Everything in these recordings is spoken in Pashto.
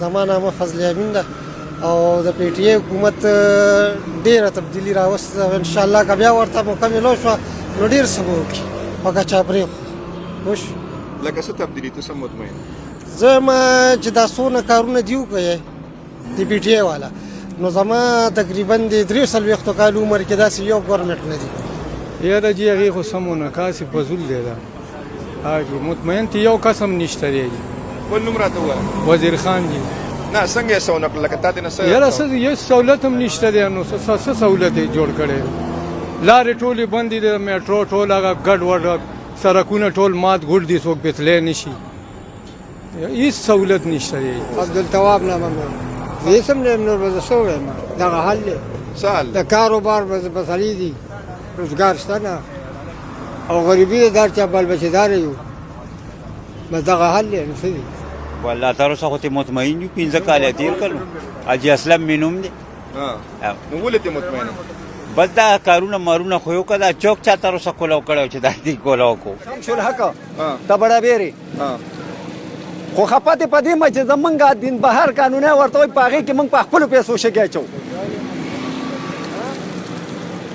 زما نامه فضل امین ده او د پی ټی ای حکومت ډیره تبدیلی راوسته او ان شاء الله که بیا ورته موقع ملو شوه نو ډیر څه به وکړي، خو که چا پرېښود پوه شو. لکه څه تبدیلی؟ ته څه مطمئن؟ زه ما چې دا څونه کارونه دی وکړي د پی ټی ای والا، نو زما تقریبا د 43 کالو عمر کې داسې یو ګورنمنټ نه دی. یاره جی، هغې خو سمونه کاسې فضول دی دا جی، مطمئن ته یو قسم نشته دی جی. خپل نوم راته ووایه. وزیر خان جی. نه، څنګه یې سونه کړل؟ لکه تا دې نه څه؟ یاره څه یو سہولت هم نشته دی، نو څه سہولت یې جوړ کړی؟ لارې ټولې بندې دي، میټرو ټول هغه ګډ وډ، سړکونه ټول مات ګډ دي، څوک پرې تللی نه شي، هیڅ سہولت نشته دی. عبدالتواب نامه مې. زه سم نه نور به څه ووایم، دغه حل دی. څه حل؟ د کاروبار به مسلې دي، روزګار شته نه او غریبي ده، دا چا بل بچېدار یو، بس دغه حل دی، نو څه دي. والله تر اوسه خو ته مطمئن یو، 5 کاله تېر کړو. حاجي اسلم مې نوم دی. نو ولې ته مطمئن؟ بس دا کارونه مارونه خو یو که دا چوک چا تر اوسه کولاو کړی چې دا دې کولاو کو. شمس الحق ته بڑا بیرې خو خپه دې په دې مه چې زمونږ دین بهر قانونی ورته وایي، په هغې کې موږ په خپلو پیسو شګې اچوو،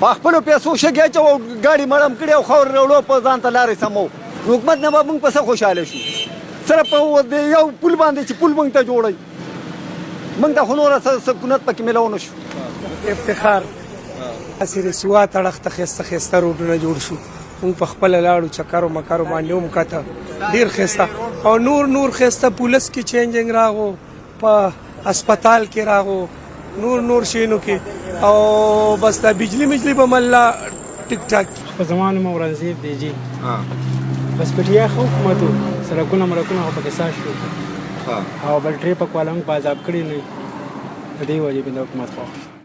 په خپلو پیسو شګې اچوو او ګاډي مړم کړي او خاورې راوړو، په ځان ته لارې سموو. نو حکومت نه به موږ په څه خوشحاله شو؟ صرف په د یو پول باندې چې پول موږ ته جوړوي، موږ ته خو نوره څه سکونت پکې میلاو نه شو. افتخار هسې د سوات اړخ ته ښایسته ښایسته روډونه جوړ شو، موږ په خپله لاړو، چکرو مکرو باندې هم کته، ډېر ښایسته او نور نور ښایسته. پولیس کې چینجینګ راغو، په هسپتال کې راغو، نور نور شینو کې، او بس دا بجلی مجلی به مله ټیک ټاک. په زما نوم اورنګزیب دی جی. بس پی ټی آی ښه حکومت و، سړکونه مړکونه خو پکې ساز شو او بل ټریفک والا موږ په عذاب کړي نه، د دې وجې مې د حکومت خوښ.